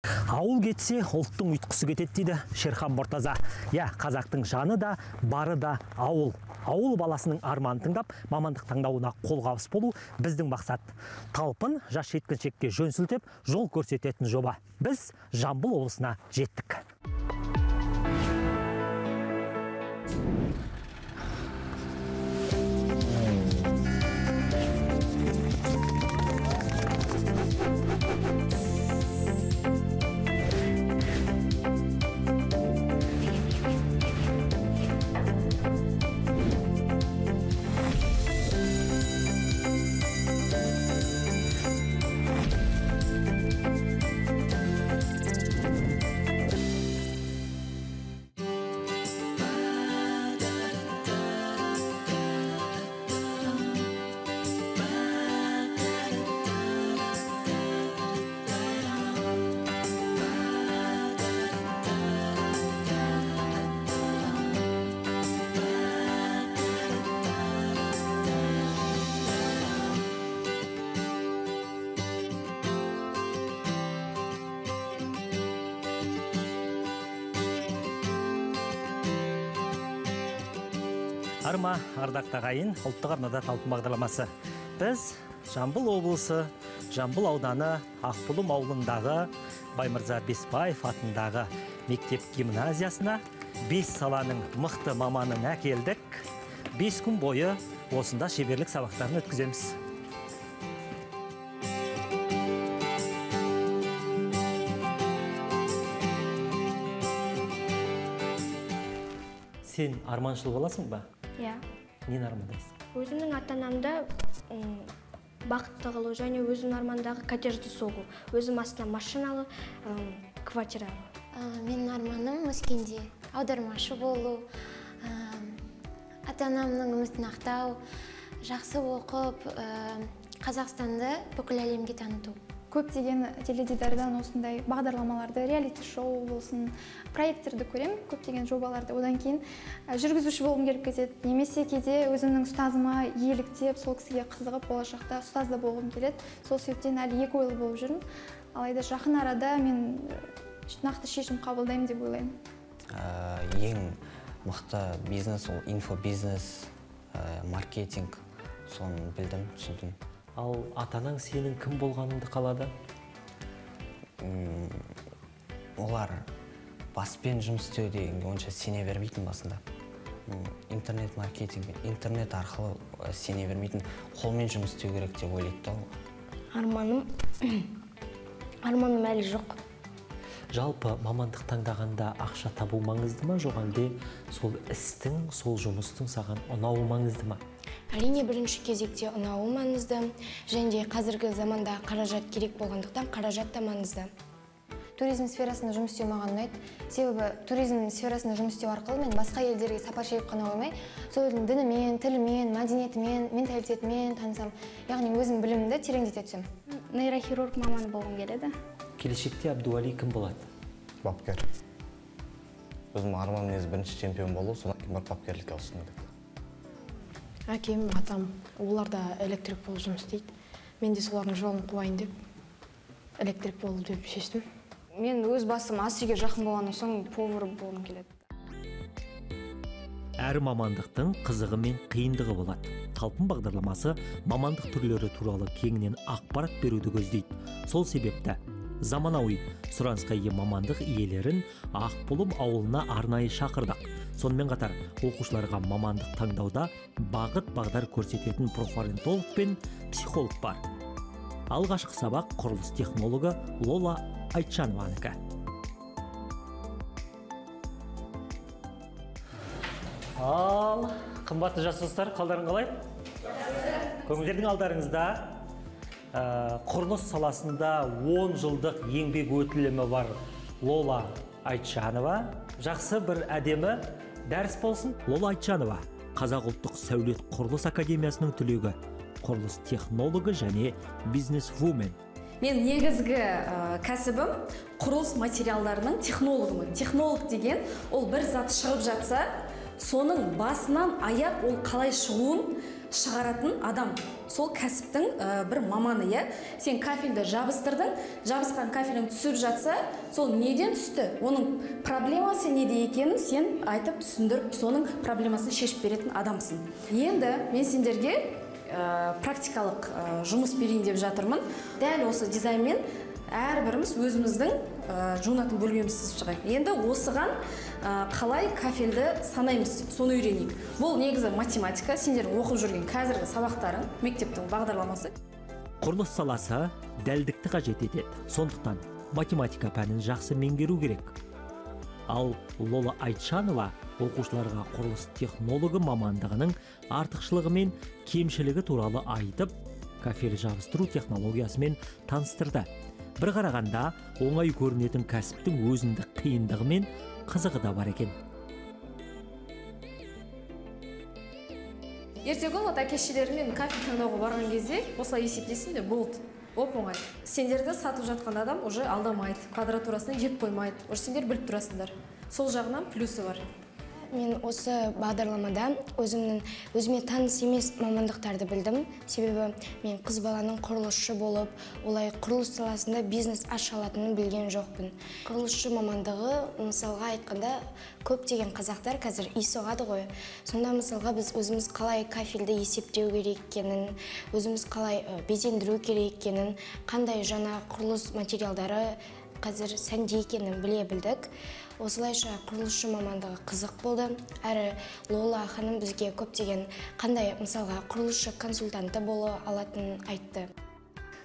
Ауыл кетсе, ұлттың ұйтқысы кетеді дейді Шерхан Мұртаза. Я, қазақтың жаны да, бары да ауыл. Ауыл баласының арманын тыңдап, мамандық таңдауына қолғабыс болу біздің мақсат. Талпын жас жеткіншекке жөн сілтеп, жол көрсететін жоба. Біз Жамбыл облысына жеттік. Арма, ардақты ағайын, ұлттық арнада Талпын бағдарламасы. Біз Жамбыл облысы, Жамбыл ауданы Ақбұлым ауылындағы Баймырза Бесбаев атындағы мектеп гимназиясына 5 саланың мықты маманын әкелдік. 5 күн бойы осында шеберлік сабақтарын өткіземіз. Сен арманшыл боласың ба? Иә. Нені армандайсың? Өзімнің ата-анамды бақытты қылу және өзімнің армандағы коттеджді соғу. Өзім астына машиналы, квартира алу. Менің арманым өскенде аудармашы болу, ата-анамның үмітін ақтау, жақсы оқып, Қазақстанды бүкіл әлемге таныту. Көптеген теледидардан осындай бағдарламаларды, реалити-шоу болсын, проекттерді көрем, көптеген жобаларды. Одан кейін жүргізуші болғым келіп кетеді. Немесе кейде өзімнің ұстазыма еліктеп, сол кісіге қызығып, болашақта ұстаз да болғым келеді. Сол себептен әлі екі ойлы болып жүрмін. Алайда жақын арада мен нақты шешім қабылдаймын деп ойлаймын. Ең мықты бизнес ол инфобизнес, маркетинг. Соны білдім, түсіндім. Ал ата-анаң сенің кім болғаныңды қалады? Олар баспен жұмыс істеу дегенге онша сене бермейтін басында. Интернет-маркетинг, интернет арқылы сене бермейтін, қолмен жұмыс істеу керек деп ойлайды да ол. Арманым әлі жоқ. Жалпы мамандық таңдағанда ақша табу маңызды ма, жоқ әлде сол істің, сол жұмыстың саған ұнауы маңызды ма? Әрине, бірінші кезекте ұнауы маңызды, және де қазіргі заманда қаражат керек болғандықтан қаражат та маңызды. Туризм сферасында жұмыс істеу маған ұнайды. Себебі туризм сферасында жұмыс істеу арқылы мен басқа елдерге сапар шегіп қана қоймай, сол елдің дінімен, тілімен, мәдениетімен, менталитетімен танысам. Яғни өзім білімімді тереңдете түсем. Нейрохирург маманы болғым келеді. Келешекте Абдуали кім болады? Бапкер. Өзім арманым негізі бірінші чемпион болу, содан кейін барып бапкерлікке ауысқым келеді. Әкем, атам, олар да электрик болып жұмыс істейді. Мен де солардың жолын қуайын деп, электрик болу деп шештім. Мен өз басым ас үйге жақын болғаннан соң повар болғым келеді. Әр мамандықтың қызығы мен қиындығы болады. Талпын бағдарламасы мамандық түрлері туралы кеңінен ақпарат беруді көздейді. Сол себепті заманауи сұранысқа ие мамандық иелерін Ақбұлым ауылына арнайы шақырдық. Сонымен қатар оқушыларға мамандық таңдауда бағыт бағдар көрсететін профориентолог пен психолог бар. Алғашқы сабақ құрылыс технологы Лола Айтжанованікі. Ал, қымбатты жас достар, қалдарың қалай? Көңілдердің алдарыңызда құрылыс саласында 10 жылдық еңбек өтілімі бар Лола Айтжанова. Жақсы бір әдемі дәріс болсын. Лола Айтжанова, Қазақ ұлттық сәулет құрылыс академиясының түлегі, құрылыс технологы және бизнес-вумен. Мен негізгі кәсібім құрылыс материалдарының технологымын. Технолог деген ол бір зат шығып жатса, соның басынан аяқ ол қалай шығуын шығаратын адам. Сол кәсіптің бір маманы, иә? Сен кафельді жабыстырдың, жабысқан кафелің түсіп жатса, сол неден түсті? Оның проблемасы неде екенін сен айтып, түсіндіріп, соның проблемасын шешіп беретін адамсың. Енді мен сендерге практикалық жұмыс берейін деп жатырмын. Дәл осы дизайнмен әрбіріміз өзіміздің жуынатын бөлмемізді сызып шығайық. Енді осыған қалай кафельді санаймыз, соны үйренейік. Бұл негізі математика, сендер оқып жүрген қазіргі сабақтарың, мектептің бағдарламасы. Құрылыс саласы дәлдікті қажет етеді. Сондықтан математика пәнін жақсы меңгеру керек. Ал Лола Айтшанова оқушыларға құрылыс технологы мамандығының артықшылығы мен кемшілігі туралы айтып, кафель жабыстыру технологиясымен таныстырды. Бір қарағанда оңай көрінетін кәсіптің өзіндік қиындығы мен қызығы да бар екен. Ертеңгі вот әке-шешелерімен кафель таңдауға барған кезде осылай есептесін де болды. Оп-оңай. Сендерді сатып жатқан адам уже алдамайды, квадратурасын жеп қоймайды. Уже сендер біліп тұрасыңдар. Сол жағынан плюсы бар. Мен осы бағдарламада өзіме таныс емес мамандықтарды білдім. Себебі мен қыз баланың құрылысшы болып, олай құрылыс саласында бизнес аша алатынын білген жоқпын. Құрылысшы мамандығы, мысалға айтқанда, көптеген қазақтар қазір үй соғады ғой. Сонда мысалға біз өзіміз қалай кафельді есептеу керек екенін, өзіміз қалай безендіру керек екенін, қандай жаңа құрылыс материалдары қазір сәнде екенін біле білдік. Осылайша құрылысшы мамандығы қызық болды. Әрі Лола ханым бізге көптеген қандай мысалға құрылысшы консультанты бола алатынын айтты.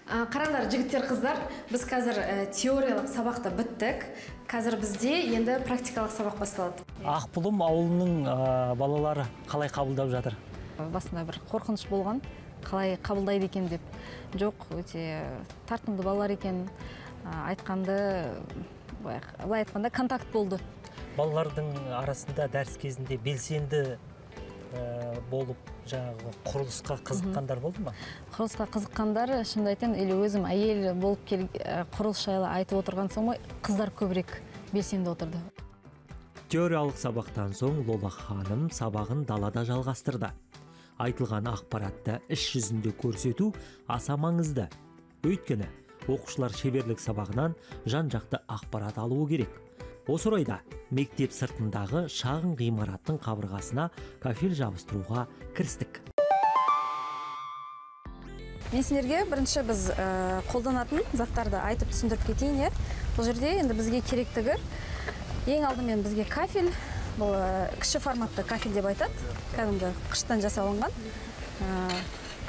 Қараңдар, жігіттер, қыздар, біз қазір теориялық сабақты біттік. Қазір бізде енді практикалық сабақ басталады. Ақбұлым ауылының балалары қалай қабылдап жатыр? Басында бір қорқыныш болған, қалай қабылдайды екен деп. Жоқ, өте тартымды балалар екен. Айтқанды, былай айтқанда, контакт болды. Балалардың арасында дәріс кезінде белсенді болып, жаңағы құрылысқа қызыққандар болды ма? Құрылысқа қызыққандар, шынымды айтайын, или өзім әйел болып құрылыс жайлы айтып отырған соң ғой, қыздар көбірек белсенді отырды. Теориялық сабақтан соң Лола ханым сабағын далада жалғастырды. Айтылған ақпаратты іс жүзінде көрсету аса маңызды. Өйткені оқушылар шеберлік сабағынан жан-жақты ақпарат алуы керек. Осы орайда мектеп сыртындағы шағын ғимараттың қабырғасына кафель жабыстыруға кірістік. Мен сендерге бірінші біз қолданатын заттарды айтып түсіндіріп кетейін. Бұл жерде енді бізге керектігі ең алдымен бізге кафель, бұл кіші форматты кафель деп айтады, кәдімгі қыштан жасалынған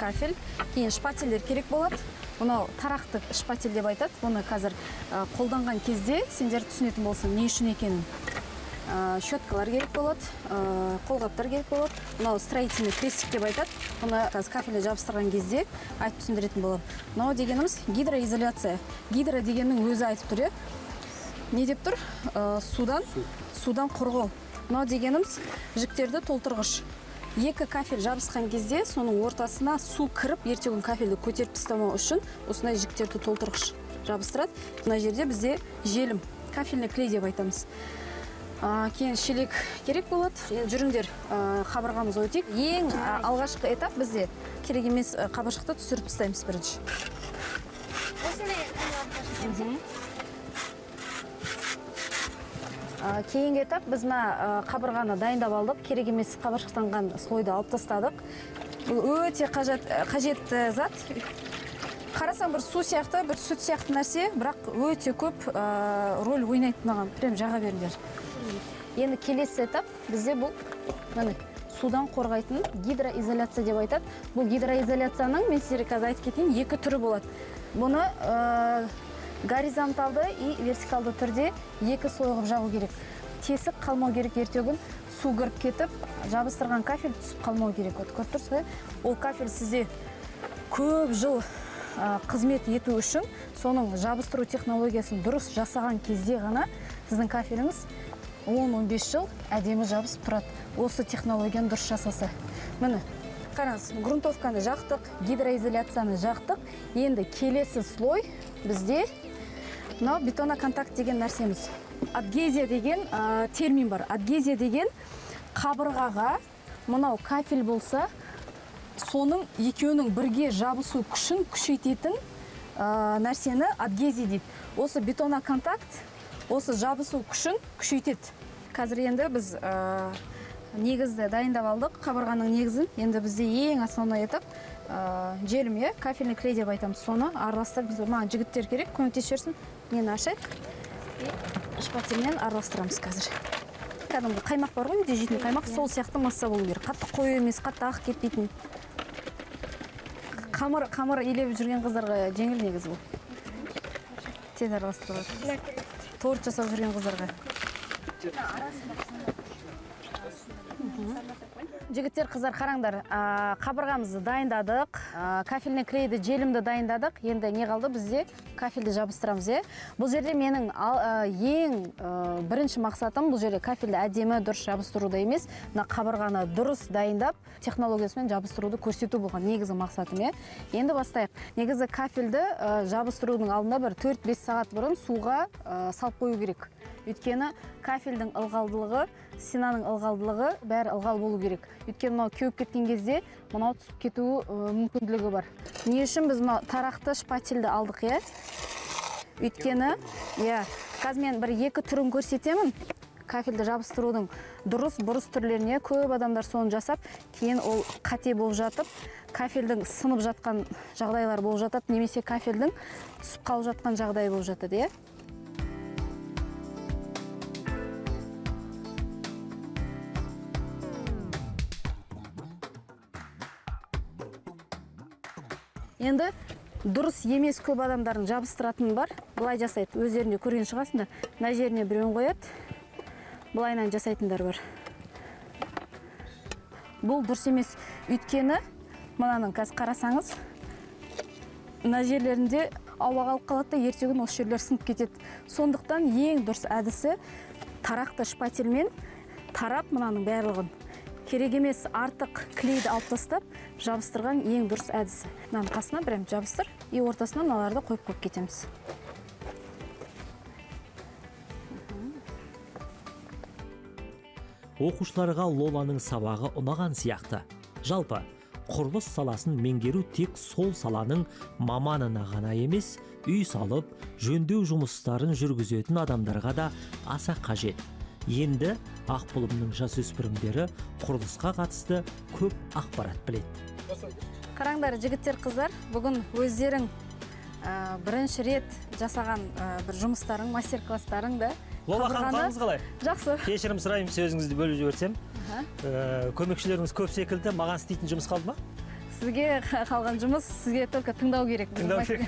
кафель. Кейін шпательдер керек болады. Мынау тарақты шпатель деп айтады. Бұны қазір қолданған кезде сендер түсінетін болсын, не үшін екенін. Щеткалар керек болады, қолғаптар керек болады. Мынау строительный крестик деп айтады. Бұны қазір кафельді жабыстырған кезде айтып түсіндіретін боламын. Мынау дегеніміз гидроизоляция. Гидро дегеннің өзі айтып тұр, Не деп тұр? Судан қорғау. Мынау дегеніміз жіктерді толтырғыш. Екі кафель жабысқан кезде соның ортасына су кіріп, ертеңгі кафельді көтеріп тастамау үшін осындай жіктерді толтырғыш жабыстырады. Мына жерде бізде желім, кафельный клей деп айтамыз. Кейін шелек керек болады. Енді жүріңдер, қабырғамыз өтейік. Ең алғашқы этап бізде керек емес қабыршықты түсіріп тастаймыз бірінші. Кейінгі этап біз мына қабырғаны дайындап алдық, керек емес қабыршықтанған слойды алып тастадық. Бұл өте қажетті зат. Қарасаң бір су сияқты, бір сүт сияқты нәрсе, бірақ өте көп роль ойнайды мынаған. Прям жаға беріңдер. Енді келесі этап бізде бұл міне судан қорғайтын гидроизоляция деп айтады. Бұл гидроизоляцияның, мен сіздерге қазір айтып кетейін, екі түрі болады. Бұны горизонталды и вертикалды түрде екі слой қылып жағу керек. Тесік қалмау керек, ертеңгі су кіріп кетіп, жабыстырған кафель түсіп қалмау керек. Вот көріп тұрсыз ғой, ол кафель сізде көп жыл қызмет ету үшін соның жабыстыру технологиясын дұрыс жасаған кезде ғана сіздің кафеліңіз 10-15 жыл әдемі жабысып тұрады. Осы технологияны дұрыс жасаса. Міне, қараңыз, грунтовканы жақтық, гидроизоляцияны жақтық. Енді келесі слой бізде мынау бетоноконтакт деген нәрсеміз. Адгезия деген термин бар. Адгезия деген қабырғаға мынау кафель болса, Соның екеуінің бірге жабысу күшін күшейтетін нәрсені адгезия дейді. Осы бетоноконтакт осы жабысу күшін күшейтеді. Қазір енді біз негізді дайындап алдық, қабырғаның негізін. Енді бізде ең основной этап желім, кафельный клей деп айтамыз. Соны араластырып, маған жігіттер керек, көмектесіп жіберсін. Нені ашайық? Шпательмен араластырамыз қазір. Кәдімгі қаймақ бар ғой, үйде жейтін қаймақ, сол сияқты масса болу керек. Қатты қою емес, қатты ақ кетпейтін. Қамыр илеп жүрген қыздарға жеңіл негізі бұл. Тез араластырылады. Торт жасап жүрген қыздарға. Жігіттер, қыздар, қараңдар, қабырғамызды дайындадық, кафельный клейді, желімді дайындадық. Енді не қалды бізде? Кафельді жабыстырамыз, е? Бұл жерде менің ең бірінші мақсатым бұл жерде кафельді әдемі дұрыс жабыстыруда емес, мына қабырғаны дұрыс дайындап, технологиясымен жабыстыруды көрсету болған негізгі мақсатым, е? Енді бастайық. Негізі кафельді жабыстырудың алдында бір 4-5 сағат бұрын суға салып қою керек. Өйткені кафельдің ылғалдылығы, стенаның ылғалдылығы бәрі ылғал болу керек. Өйткені мынау кеуіп кеткен кезде мынау түсіп кету мүмкіндігі бар. Не үшін біз мынау тарақты шпательді алдық, е? Өйткені, қазір мен бір екі түрін көрсетемін. Кафельді жабыстырудың дұрыс, бұрыс түрлеріне көп адамдар соны жасап, кейін ол қате болып жатып, кафельдің сынып жатқан жағдайлар болып жатады, немесе кафельдің түсіп қалып жатқан жағдайы болып жатады, е? Енді дұрыс емес көп адамдардың жабыстыратыны бар. Былай жасайды, өздерінде көрген шығасыңдар. Мына жеріне біреуін қояды, былайынан жасайтындар бар. Бұл дұрыс емес. Өйткені мынаның қазір қарасаңыз, мына жерлерінде ауа қалып қалады да, ертеңгі күні осы жерлер сынып кетеді. Сондықтан ең дұрыс әдісі тарақты шпательмен тарап мынаның барлығын. Керек емес артық клейді алып тастап, жабыстырған ең дұрыс әдісі. Мынаның қасына прям жабыстыр, и ортасына мыналарды қойып қойып кетеміз. Оқушыларға Лоланың сабағы ұнаған сияқты. Жалпы, құрылыс саласын меңгеру тек сол саланың маманына ғана емес, үй салып, жөндеу жұмыстарын жүргізетін адамдарға да аса қажет. Енді Ақбұлымның жасөспірімдері құрылысқа қатысты көп ақпарат біледі. Қараңдар, жігіттер, қыздар, бүгін өздерің бірінші рет жасаған бір жұмыстарың, мастер-класстарың да. Лола ханым, қалыңыз қалай? Жақсы. Кешірім сұраймын, сөзіңізді бөліп жіберсем. Көмекшілеріңіз көп секілді, маған істейтін жұмыс қалды ма? Сізге қалған жұмыс, сізге только тыңдау керек. Тыңдау керек.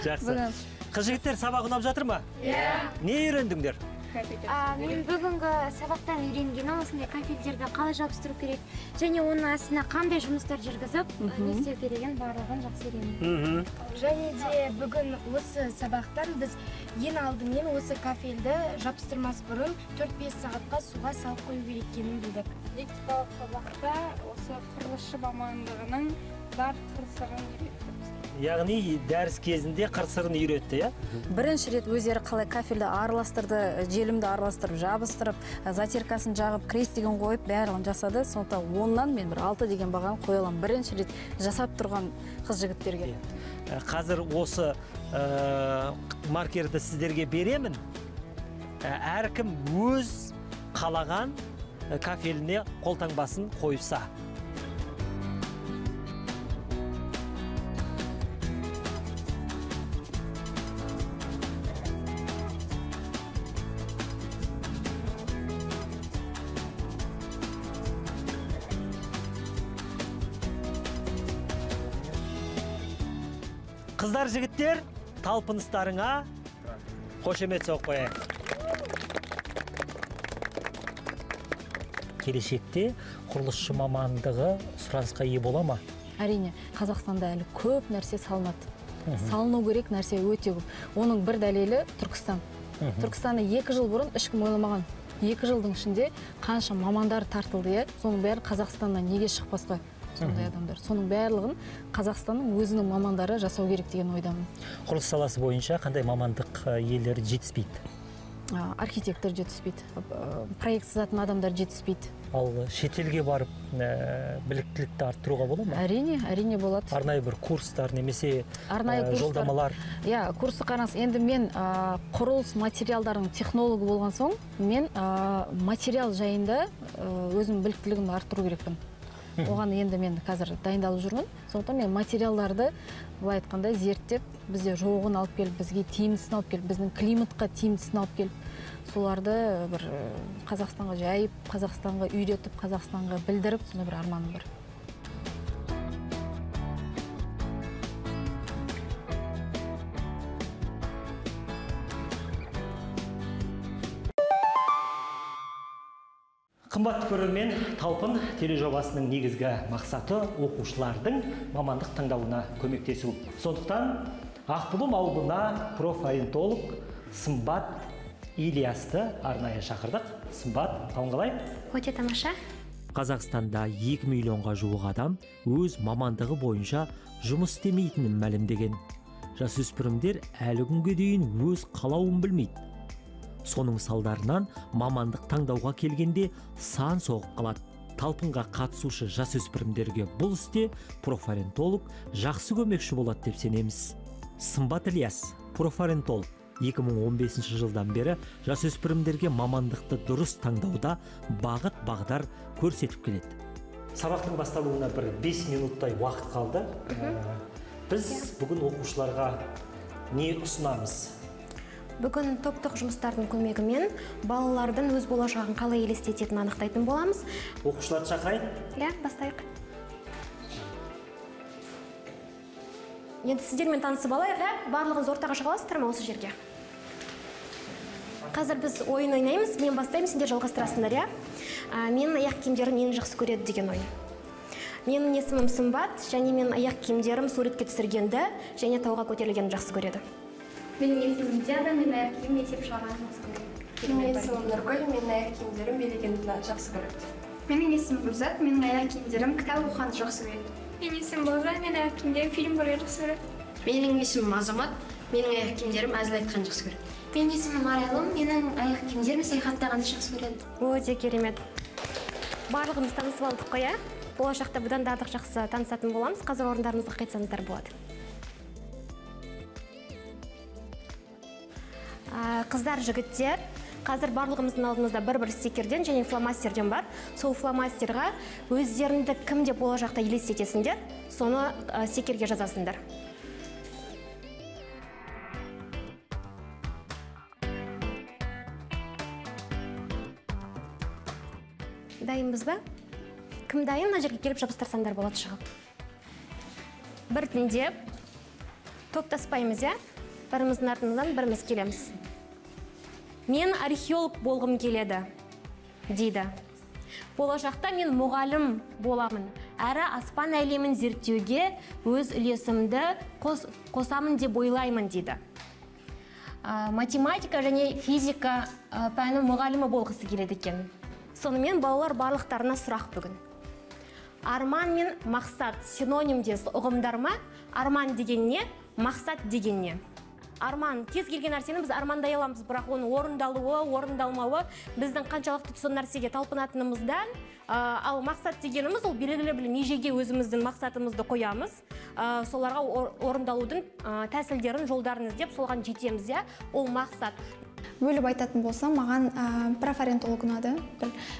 Жақсы. Қыз жігіттер, сабақ ұнап жатыр ма? Иә. Не үйрендіңдер? Мен бүгінгі сабақтан үйренгенім осындай кафельдерді қалай жабыстыру керек және оның астына қандай жұмыстар жүргізіп, не істеу керегін барлығын жақсы үйрендім. Және де бүгін осы сабақтан біз ең алдымен осы кафельді жабыстырмас бұрын 4-5 сағатқа суға салып қою керек екенін білдік. Лексикалық сабақта осы құрылысшы мамандығының бар қыр-сырын үйреттік. Яғни дәріс кезінде қыр-сырын үйретті, иә? Бірінші рет өздері қалай кафельді араластырды, желімді араластырып, жабыстырып, затиркасын жағып, крестигін қойып, барлығын жасады. Сондықтан 10-нан мен бір 6 деген бағаны қоя аламын. Бірінші рет жасап тұрған қыз жігіттерге. Қазір осы маркерді сіздерге беремін. Әркім өз қалаған кафеліне қолтаңбасын қойса. Қыздар, жігіттер, талпыныстарыңа қошемет соғып қояйық. Келешекте құрылысшы мамандығы сұранысқа ие бола ма? Әрине, Қазақстанда әлі көп нәрсе салынады. Салыну керек нәрсе өте көп. Оның бір дәлелі Түркістан. Түркістанды 2 жыл бұрын ешкім ойламаған. 2 жылдың ішінде қанша мамандар тартылды, соның бәрі Қазақстаннан неге шықпасқа? Сондай адамдар. Соның барлығын Қазақстанның өзінің мамандары жасау керек деген ойдамын. Құрылыс саласы бойынша қандай мамандық иелері жетіспейді? Архитектор жетіспейді, проект сызатын адамдар жетіспейді. Ал шетелге барып біліктілікті арттыруға бола ма? Әрине, әрине болады. Арнайы бір курстар немесе жолдамалар? Иә, курсты қараңыз. Енді мен құрылыс материалдарының технологы болған соң, мен материал жайында өзім біліктілігімді арттыру керекпін. Оған енді мен қазір дайындалып жүрмін. Сондықтан мен материалдарды былай айтқанда зерттеп, бізде жоғын алып келіп, бізге тиімдісін алып келіп, біздің климатқа тиімдісін алып келіп, соларды бір Қазақстанға жайып, Қазақстанға үйретіп, Қазақстанға білдіріп, сондай бір арманым бар. Қымбатты көрермен, Талпын тележобасының негізгі мақсаты оқушылардың мамандық таңдауына көмектесу. Сондықтан Ақбұлым ауылына профориентолог Сымбат Ильясты арнайы шақырдық. Сымбат, қалың қалай? Өте тамаша. Қазақстанда 2 миллионға жуық адам өз мамандығы бойынша жұмыс істемейтінін мәлімдеген. Жасөспірімдер әлі күнге дейін өз қалауын білмейді. Соның салдарынан мамандық таңдауға келгенде сан соғып қалады. Талпынға қатысушы жасөспірімдерге бұл істе профориентолог жақсы көмекші болады деп сенеміз. Сымбат Ильяс, профориентолог, 2015 жылдан бері жасөспірімдерге мамандықты дұрыс таңдауда бағыт бағдар көрсетіп келеді. Сабақтың басталуына бір 5 минуттай уақыт қалды. Біз бүгін оқушыларға не ұсынамыз? Бүгін топтық жұмыстардың көмегімен балалардың өз болашағын қалай елестететінін анықтайтын боламыз. Оқушыларды шақырайын? Иә, бастайық. Енді сіздермен танысып алайық, ә? Барлығыңыз ортаға шыға аласыздар ма осы жерге? Қазір біз ойын ойнаймыз, мен бастаймын, сендер жалғастырасыңдар, иә? Менің аяқ киімдерім нені жақсы көреді деген ойын. Менің есімім Сымбат, және менің аяқ киімдерім суретке түсіргенді және тауға көтерілгенді жақсы көреді. Менің есімім Диана, менің аяқ киімім мектеп шығарғанды жақсы көреді. Менің есімім Нұргүл, менің аяқ киімдерім билегенді жақсы көреді. Менің есімім Гүлзат, менің аяқ киімдерім кітап оқығанды жақсы көреді. Менің есімім Балжан, менің аяқ киімдерім фильм көргенді жақсы көреді. Менің есімім Азамат, менің аяқ киімдерім әзіл айтқанды жақсы көреді. Менің есімім Арайлым, менің аяқ киімдерім саяхаттағанды жақсы көреді. Өте керемет. Барлығымыз танысып алдық қой, ә? Болашақта бұдан да артық жақсы танысатын боламыз. Қазір орындарыңызға қайтсаңыздар болады. Қыздар, жігіттер, қазір барлығымыздың алдымызда бір-бір стикерден және фломастерден бар. Сол фломастерға өздеріңді кім деп болашақта елестетесіңдер, соны стикерге жазасыңдар. Дайынбыз ба? Кім дайын, мына жерге келіп жабыстырсаңдар болады шығып. Біртіндеп топтаспаймыз, иә? Біріміздің артымыздан біріміз келеміз. Мен археолог болғым келеді, дейді. Болашақта мен мұғалім боламын. Әрі аспан әлемін зерттеуге өз үлесімді қосамын деп ойлаймын, дейді. Математика және физика пәні мұғалімі болғысы келеді екен. Сонымен балалар, барлықтарына сұрақ бүгін. Арман мен мақсат синонимдес ұғымдар ма? Арман деген не? Мақсат деген не? Арман, кез келген нәрсені біз армандай аламыз, бірақ оның орындалуы, орындалмауы біздің қаншалықты сол нәрсеге талпынатынымыздан. Ал мақсат дегеніміз ол белгілі бір межеге өзіміздің мақсатымызды қоямыз, соларға орындалудың тәсілдерін, жолдарын іздеп соған жетеміз, иә? Ол мақсат. Бөліп айтатын болсам, маған профориентолог ұнады.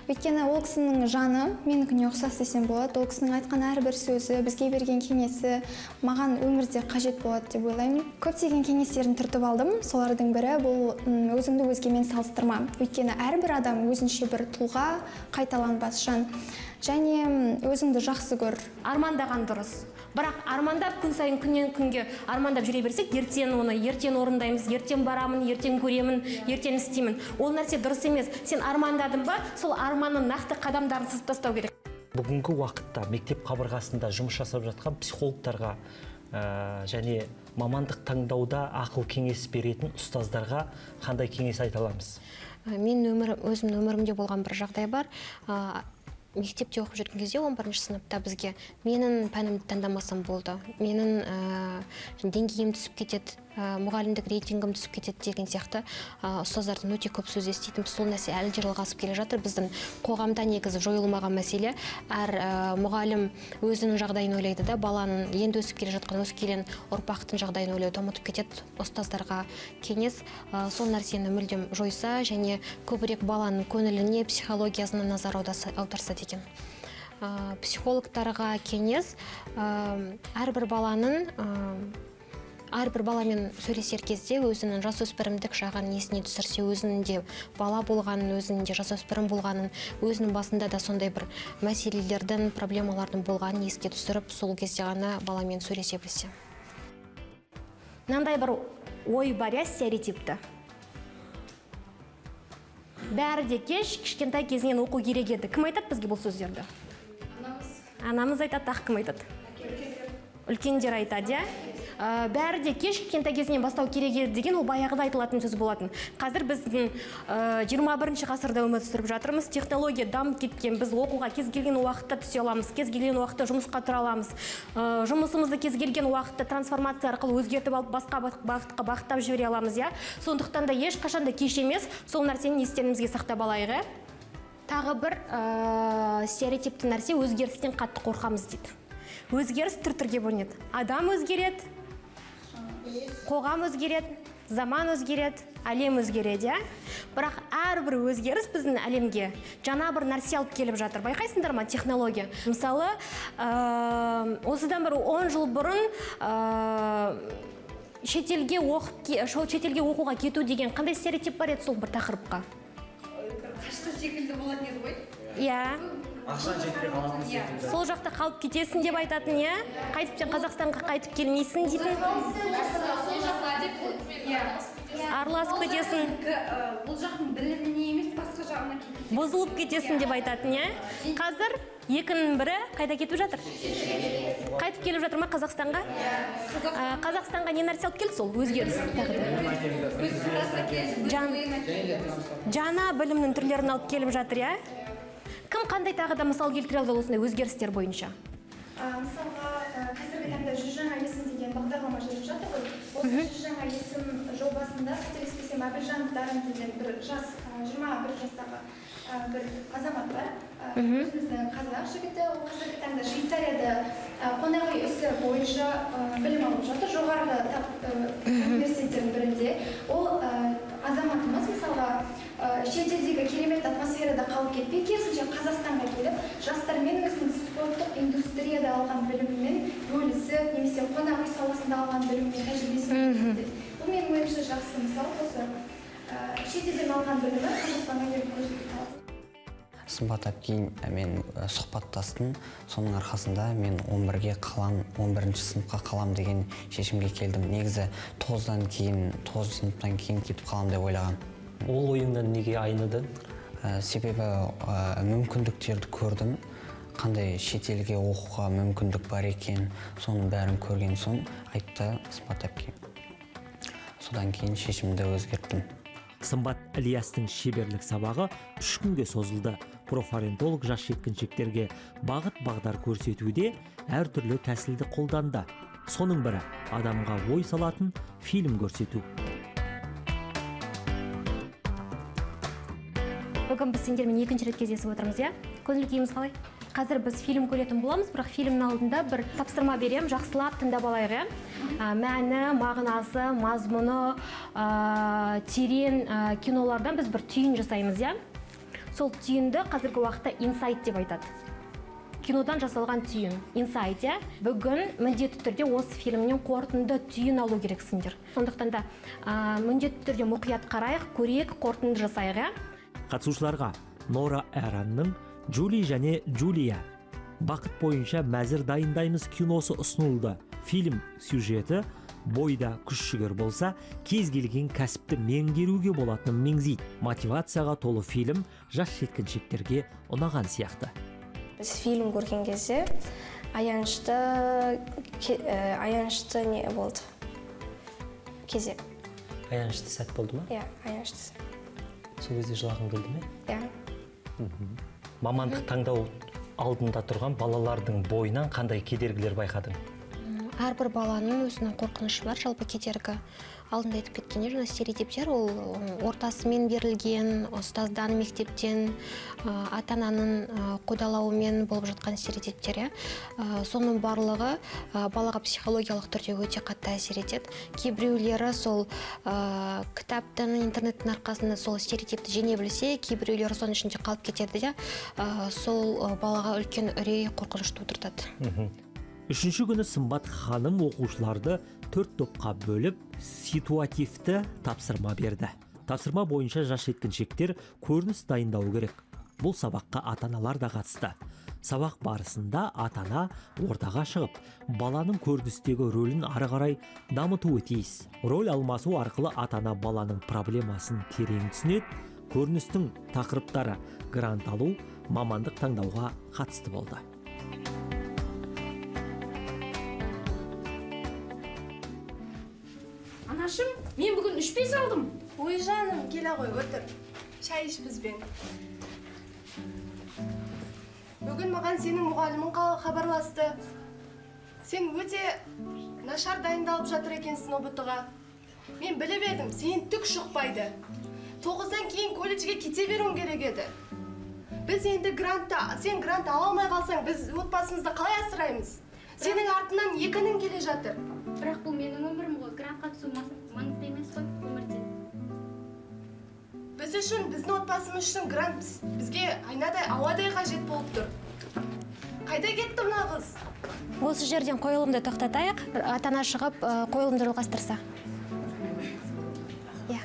Өйткені ол кісінің жаны менікіне ұқсас десем болады. Ол кісінің айтқан әрбір сөзі, бізге берген кеңесі маған өмірде қажет болады деп ойлаймын. Көптеген кеңестерін түртіп алдым. Солардың бірі бұл өзіңді өзгемен салыстырма. Өйткені әрбір адам өзінше бір тұлға, қайталанбас жан. Және өзіңді жақсы көр. Армандаған дұрыс. Бірақ армандап күн сайын күннен күнге армандап жүре берсек, ертең оны, ертең орындаймыз, ертең барамын, ертең көремін, ертең істеймін. Ол нәрсе дұрыс емес. Сен армандадың ба, сол арманның нақты қадамдарын сызып тастау керек. Бүгінгі уақытта мектеп қабырғасында жұмыс жасап жатқан психологтарға және мамандық таңдауда ақыл кеңес беретін ұстаздарға қандай кеңес айта аламыз? Мен өзімнің өмірімде болған бір жағдай бар. Мектепте оқып жүрген кезде 11 сыныпта бізге менің пәнімді таңдамасам болды, менің деңгейім түсіп кетеді мұғалімдік рейтингім түсіп кетеді деген сияқты ұстаздардан өте көп сөз еститінбіз. Сол нәрсе әлі де жалғасып келе жатыр. Біздің қоғамда негізі жойылмаған мәселе. Әр мұғалім өзінің жағдайын ойлайды да, баланың енді өсіп келе жатқан өскелең ұрпақтың жағдайын ойлауды ұмытып кетеді. Ұстаздарға кеңес сол нәрсені мүлдем жойса және көбірек баланың көңіліне, психологиясына назар аударса деген. Психологтарға кеңес, әрбір баланың әрбір баламен сөйлесер кезде өзінің жасөспірімдік жағын есіне түсірсе, өзінің де бала болғанын, өзінің де жасөспірім болғанын, өзінің басында да сондай бір мәселелердің, проблемалардың болғанын еске түсіріп, сол кезде ғана баламен сөйлесе білсе. Мынандай бір ой бар, иә, стереотипті. Бәрі де кеш, кішкентай кезінен оқу керек еді. Кім айтады бізге бұл сөздерді? Анамыз. Анамыз айтады, ақ кім айтады? Үлкендер айтады, иә? Бәрі де кеш, кішкентай кезінен бастау керек еді деген ол баяғыда айтылатын сөз болатын. Қазір біздің 21 ғасырда өмір сүріп жатырмыз, технология дамып кеткен, біз оқуға кез келген уақытта түсе аламыз, кез келген уақытта жұмысқа тұра аламыз, жұмысымызды кез келген уақытта трансформация арқылы өзгертіп алып басқа бағытқа бағыттап жібере аламыз, иә? Сондықтан да ешқашан да кеш емес, сол нәрсені естерімізге сақтап алайық, иә? Тағы бір стереотипті нәрсе, өзгерістен қатты қорқамыз дейді. Өзгеріс түр-түрге бөлінеді. Адам өзгереді, қоғам өзгереді, заман өзгереді, әлем өзгереді, иә? Бірақ әрбір өзгеріс біздің әлемге жаңа бір нәрсе алып келіп жатыр. Байқайсыңдар ма, технология? Мысалы, осыдан бір 10 жыл бұрын шетелге оқуға кету деген қандай стереотип бар еді сол бір тақырыпқа? Қашқын секілді болатын еді ғой? Иә. Ақшаң жетпей қалатын секілді. Сол жақта қалып кетесің деп айтатын, иә? Қайтып сен Қазақстанға қайтып келмейсің дейтін. Сол жақта әдет араласып кетесің. Бұл жақтың біліміне емес, басқа жағына кетесің. Бұзылып кетесің деп айтатын, иә? Қазір екінің бірі қайда кетіп жатыр? Қайтып келіп жатыр ма Қазақстанға? Қазақстанға не нәрсе алып келді сол өзгеріс тағы да? Жаңа білімнің түрлерін алып келіп жатыр, иә? Кім қандай тағы да мысал келтіре алды осындай өзгерістер бойынша? Мысалға, қазіргі таңда 100 жаңа есім деген бағдарлама жүріп жатыр ғой. Осы 100 жаңа есім жобасында, қателеспесем, Әбілжанов Дарын деген бір жас, 21 жастағы бір азамат бар. Өзіміздің қазақ жігіті, ол қазіргі таңда Швейцарияда қонақ үй ісі бойынша білім алып жатыр, жоғарғы университеттердің бірінде. Ол азаматымыз, мысалға, шетелдегі керемет атмосферада қалып кетпей, керісінше Қазақстанға келіп, жастармен өзінің спорттық индустрияда алған білімімен бөлісіп, немесе қонақ үй саласында алған білімімен, тәжірибесімен бөліседі. Бұл менің ойымша жақсы мысал, осы шетелден алған білімі Қазақстанға келіп көрсете алады. Сымбат әпкей мен сұхбаттастым, соның арқасында мен 11-ге қалам, 11 сыныпқа қалам деген шешімге келдім. Негізі 9-дан кейін, 9 сыныптан кейін кетіп қалам деп ойлағам. Ол ойыңнан неге айныдың? Себебі мүмкіндіктерді көрдім, қандай шетелге оқуға мүмкіндік бар екен, соның бәрін көрген соң айтты Сымбат әпкей. Содан кейін шешімді өзгерттім. Сымбат Ілиястың шеберлік сабағы 3 күнге созылды. Профориентолог жас жеткіншектерге бағыт-бағдар көрсетуде әртүрлі тәсілді қолданды. Соның бірі адамға ой салатын фильм көрсету. Бүгін біз сендермен екінші рет кездесіп отырмыз, иә? Көңіл күйіміз қалай? Қазір біз фильм көретін боламыз, бірақ фильмнің алдында бір тапсырма берем, жақсылап тыңдап алайық, иә? Мәні, мағынасы, мазмұны, терең кинолардан біз бір түйін жасаймыз, иә? Сол түйінді қазіргі уақытта инсайт деп айтады. Кинодан жасалған түйін, инсайт, иә? Бүгін міндетті түрде осы фильмнен қорытынды түйін алу керексіңдер. Сондықтан да міндетті түрде мұқият қарайық, көрейік, қорытынды жасайық, иә? Қатысушыларға Нора Эранның Джули және Джулия бақыт бойынша мәзір дайындаймыз киносы ұсынылды. Фильм сюжеті бойда күш жігер болса, кез келген кәсіпті меңгеруге болатынын меңзейді. Мотивацияға толы фильм жас жеткіншектерге ұнаған сияқты. Біз фильм көрген кезде аянышты не болды? Кезек. Аянышты сәт болды ма? Иә, аянышты сәт. Сол кезде жылағың келді ме? Иә. Мамандық таңдау алдында тұрған балалардың бойынан қандай кедергілер байқадың? Әрбір баланың өзінің қорқынышы бар, жалпы кедергі. Алдында айтып кеткендей, жаңа стереотиптер ол ортасымен берілген, ұстаздан, мектептен, ата-ананың қудалауымен болып жатқан стереотиптер. Соның барлығы балаға психологиялық түрде өте қатты әсер етеді. Кейбіреулері сол кітаптың, интернеттің арқасында сол стереотипті жеңе білсе, кейбіреулері соның ішінде қалып кетеді де, сол балаға үлкен үрей, қорқыныш тудыртады. Үшінші күні Сымбат ханым оқушыларды 4 топқа бөліп, ситуативті тапсырма берді. Тапсырма бойынша жас жеткіншектер көрініс дайындауы керек. Бұл сабаққа ата-аналар да қатысты. Сабақ барысында ата-ана ортаға шығып, баланың көріністегі рөлін ары қарай дамытуы тиіс. Роль алмасу арқылы ата-ана баланың проблемасын терең түсінеді. Көріністің тақырыптары грант алу, мамандық таңдауға қатысты болды. Анашым, мен бүгін 3-5 алдым. Ой, жаным, келе ғой, отыр. Шай іш бізбен. Бүгін маған сенің мұғалімің хабарласты. Сен өте нашар дайындалып жатыр екенсің ҰБТ-ға. Мен біліп едім, сенен түк шықпайды. 9-дан кейін колледжге кете беруің керек еді. Біз енді грантта, сен грант ала алмай қалсаң, біз отбасымызды қалай асыраймыз? Сенің артынан екінің келе жатыр. Бірақ бұл менің өмірім ғой, грантқа түсу маңызды емес қой өмірде. Біз үшін, біздің отбасымыз үшін грант бізге айнадай, ауадай қажет болып тұр. Қайда кетті мына қыз? Осы жерден қойылымды тоқтатайық. Ата-ана шығып қойылымды жалғастырса. Иә.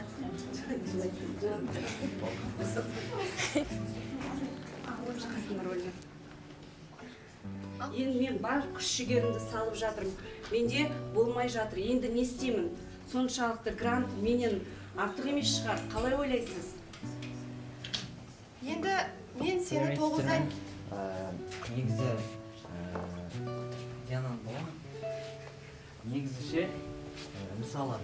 Енді мен бар күш жігерімді салып жатырмын. Менде болмай жатыр. Енді не істеймін? Соншалықты грант менен артық емес шығар. Қалай ойлайсыз? Енді мен сені 9-дан... Негізі, Диананың бола. Негізі ше, мысалы,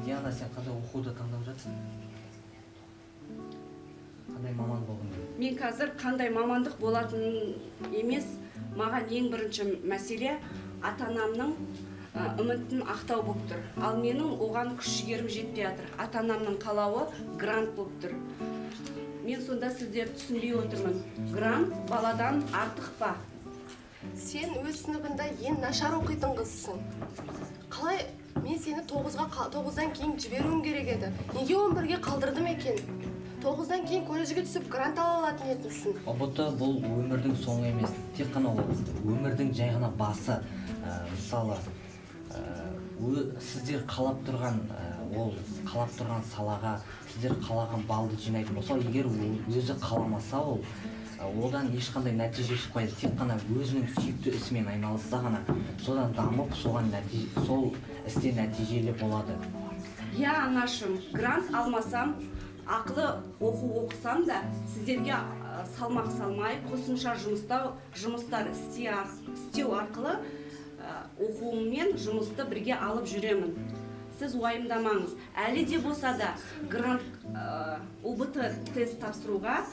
Диана, сен қандай оқуды таңдап жатсың? Қандай маман болғың келеді? Мен қазір қандай мамандық болатын емес, маған ең бірінші мәселе ата-анамның үмітін ақтау болып тұр. Ал менің оған күш жігерім жетпей жатыр. Ата-анамның қалауы грант болып тұр. Мен сонда сіздерді түсінбей отырмын. Грант баладан артық па? Сен өз сыныбында ең нашар оқитын қызсың. Қалай мен сені 9-дан кейін жіберуім керек еді? Неге 11-ге қалдырдым екен? 9-дан кейін колледжге түсіп грант ала алатын едіңсің. ҰБТ бұл өмірдің соңы емес, тек қана ол өмірдің жай ғана басы. Мысалы, сіздер қалап тұрған, ол қалап тұрған салаға, сіздер қалаған балды жинайтын болса, егер өзі қаламаса, ол одан ешқандай нәтиже шықпайды. Тек қана өзінің сүйікті ісімен айналысса ғана, содан дамып, соған сол істе нәтижелі болады. Иә, анашым, грант алмасам, ақылы оқу оқысам да, сіздерге салмақ салмай, қосымша жұмыстар істеу арқылы оқуыммен жұмысты бірге алып жүремін. Сіз уайымдамаңыз. Әлі де болса да грант ҰБТ тест тапсыруға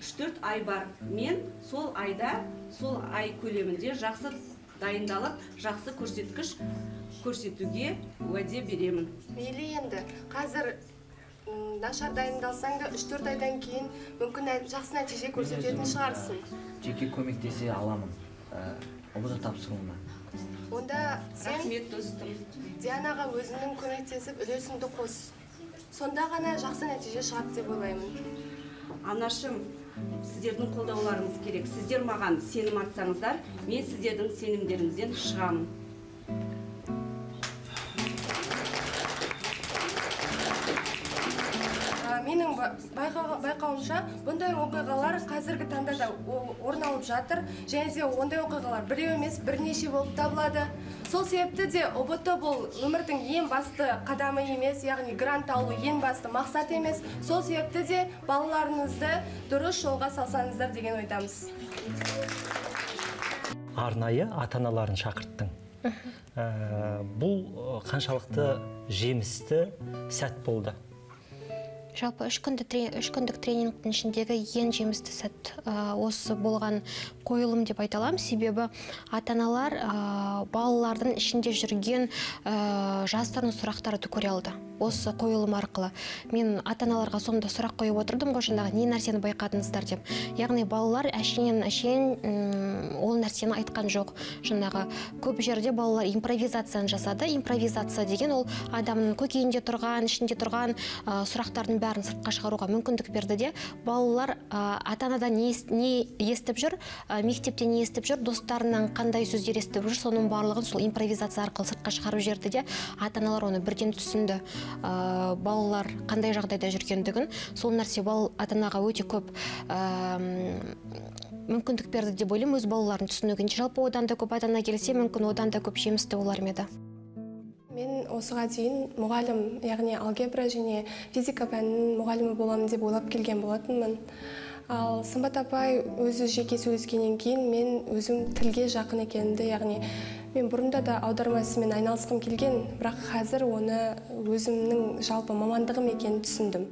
3-4 ай бар. Мен сол айда, сол ай көлемінде жақсы дайындалып, жақсы көрсеткіш көрсетуге уәде беремін. Мейлі енді, қазір нашар дайындалсаң да 3-4 айдан кейін мүмкін жақсы нәтиже көрсететін шығарсың. Жеке көмектесе аламын ҰБТ тапсыруына. Онда сен рахмет, достым. Дианаға өзіңнің көмектесіп үлесіңді қос. Сонда ғана жақсы нәтиже шығады деп ойлаймын. Анашым, сіздердің қолдауларыңыз керек. Сіздер маған сенім артсаңыздар, мен сіздердің сенімдеріңізден шығамын. Менің байқауымша, бұндай оқиғалар қазіргі таңда да орын алып жатыр. Және де ондай оқиғалар біреу емес, бірнеше болып табылады. Сол себепті де ҰБТ бұл өмірдің ең басты қадамы емес, яғни грант алу ең басты мақсат емес. Сол себепті де балаларыңызды дұрыс жолға салсаңыздар деген ойдамыз. Арнайы ата-аналарын шақырттың. Бұл қаншалықты жемісті сәт болды? Жалпы үш күндік тренингтің ішіндегі ең жемісті сәт осы болған қойылым деп айта аламын. Себебі ата-аналар балалардың ішінде жүрген жасырын сұрақтарды көре алды. Осы қойылым арқылы. Мен ата-аналарға сонда сұрақ қойып отырдым ғой, жаңағы не нәрсені байқадыңыздар деп. Яғни балалар әшейін ол нәрсені айтқан жоқ. Жаңағы көп жерде балалар импровизацияны жасады. Импровизация деген ол адамның көкейінде тұрған, ішінде тұрған сұрақтардың бәрін сыртқа шығаруға мүмкіндік берді де, балалар ата-анадан не естіп жүр, мектепте не естіп жүр, достарынан қандай сөздер естіп жүр, соның барлығын сол импровизация арқылы сыртқа шығарып жіберді де, ата-аналар оны бірден түсінді. Балалар қандай жағдайда жүргендігін. Сол нәрсе ата-анаға өте көп мүмкіндік берді деп ойлаймын, өз балаларын түсінуге. Жалпы одан да көп ата-ана келсе, мүмкін одан да көп жемісті болар ма еді. Мен осыға дейін мұғалім, яғни алгебра және физика пәнінің мұғалімі боламын деп ойлап келген болатынмын. Ал Сымбат апай өзі жеке сөйлескеннен кейін мен өзім тілге жақын екенімді, яғни мен бұрында да аударма ісімен айналысқым келген, бірақ қазір оны өзімнің жалпы мамандығым екенін түсіндім.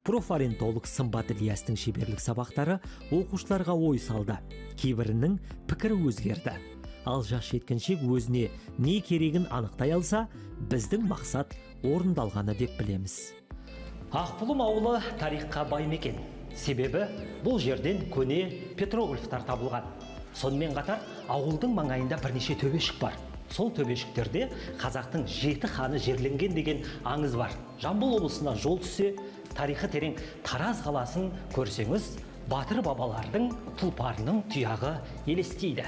Профориентолог Сымбат Ілиястың шеберлік сабақтары оқушыларға ой салды. Кейбірінің пікірі өзгерді. Ал жас жеткіншек өзіне не керегін анықтай алса, біздің мақсат орындалғаны деп білеміз. Ақбұлым ауылы тарихқа бай мекен. Себебі бұл жерден көне петроглифтар табылған. Сонымен қатар ауылдың маңайында бірнеше төбешік бар. Сол төбешіктерде қазақтың 7 ханы жерленген деген аңыз бар. Жамбыл облысына жол түссе, тарихы терең Тараз қаласын көрсеңіз, батыр бабалардың тұлпарының тұяғы елестейді.